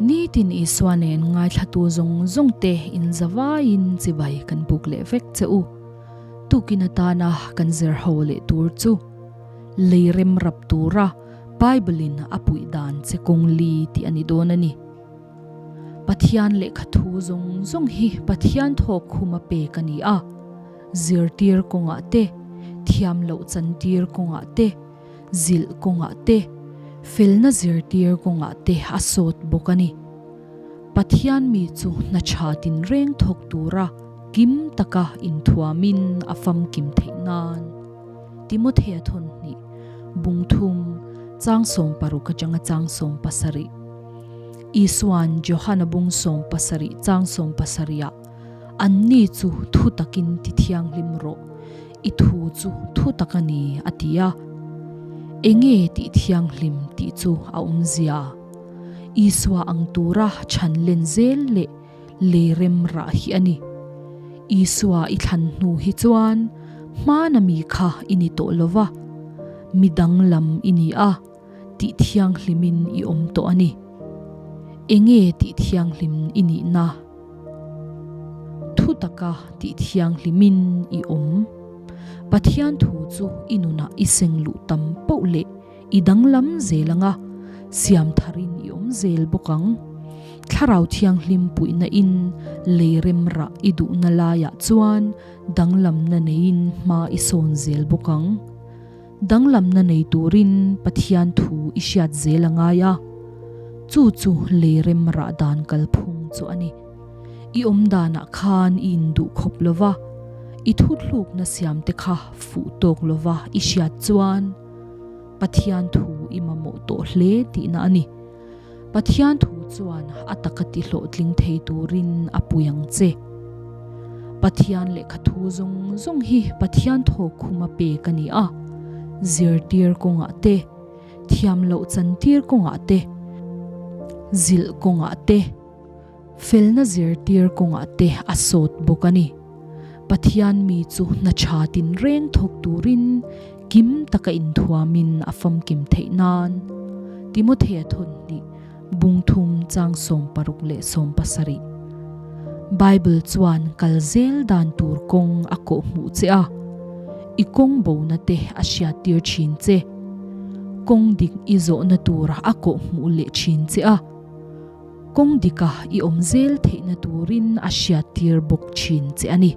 Nitin Isua nen ngaithlatu zawng zawng te in zavaiin chibai kan buk leh vek che u. Tukin atana kan zir ho leh tur chu lei rem rap tura Bible in a puih dan che kawng li tih a ni dawn a ni. Pathian lehkha thu zawng zawng hi Pathian thawk khum a pek a ni a, zirtir kawngah te, thiam loh chantir kawngah te, zilh kawngah te, felna zirtir kawngah te a sawt bawk a ni. Pathian mi chu hna tha tinreng thawk tura kim taka inthuamin a famkim theih nan. Timothea thawnhnih, Bungthum, Chang 60 atanga chang 70. Isua'n Johana bung 70 chang 70 ah, Anni chu thu takin ti thianghlim rawh, i thu chu thu tak a ni, a ti a. Enge tih thianghlim tih chu a awmzia? Isua ang tura chhan len zel leh lei rem rah hi a ni. Isua i thlan hnu hi chuan hmana mi kha i ni tawh lo va, mi danglam i ni a, tih thianghlimin i awm tawh a ni. Enge tih thianghlim i nihna? Thu taka tih thianghlimin i awm. Pathian thu chu i nunah i seng luh tam poh leh I danglam zel anga, siam tharin i awm zel bawk ang. Thlarau Thianghlim puihna in lei rem rah i duhna laiah chuan danglamna neiin hma i sawn zel bawk ang. Danglamna nei turin Pathian thu i hriat zel a ngai a, chu chu lei rem rah dan kalphung chu a ni. I awm danah khan i induh khawp lova, i thuthlukna siamte kha fuh tawk lova i hriat chuan, Pathian thu i mamawh tawh hle tihna a ni. Pathian thu chuan a taka ti hlawhtling thei turin a pui ang che. Pathian lehkha thu zawng zawng hi Pathian thawk khuma pek a ni a, zirtir kawngah te, thiam loh chantir kawngah te, zilh kawngah te, Felna zirtir kawngah te a sawt bawk a ni. Pathian mi chu hna tha tinreng thawk turin kim taka inthuamin a famkim theih nan. Timothea thawnhnih, Bungthum chang 60 leh 70. Bible chuan kal zel dan tur kawng a kawhhmuh che a, i kawng bona te a hriattir thin che. Kawng dik i zawhna tur a kawhhmuh leh thin che a. Kawng dika i awm zel theihna turin a hriattir bawk thin che a ni.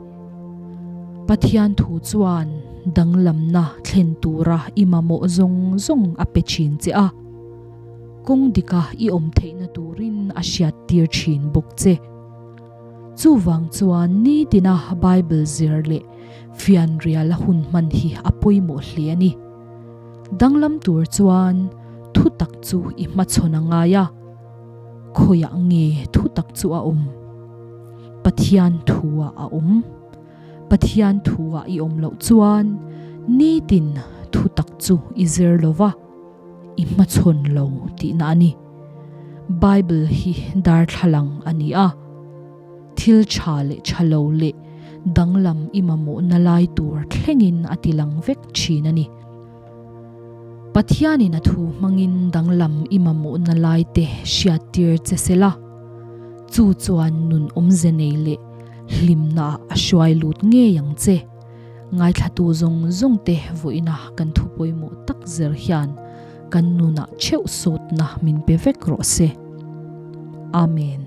Pathian thu chuan danglamna thlen tura i mamawh zawng zawng a pe thin che a, kawng dika i awm theihna turin a hriattir thin bawk che. Chuvang chuan nitina Bible zir leh fianrial a hun hman hi a pawimawh hle a ni. Danglam tur chuan thutak chu i hmachhawn a ngai a, khawiah nge thutak chu a awm? Pathian thuah a awm. Pathian thuah i awm loh chuan nitin thutak chu i zir lo va, i hmachhawn lo tihna a ni. Bible hi darthlalang a ni a, thil tha leh tha lo leh danglam i mamawhna lai tur thlengin a tilang vek thin a ni. Pathianin a thu hmangin danglam i mamawhna laite hriattir che se la, chu chuan nun awmze nei leh hlimna a hruai lut ngei ang che. Ngaithlatu zawng zawngte vawiina kan thu pawimawh tak zer hian kan nunah theuh sawtna min pe vek rawh se. Amen.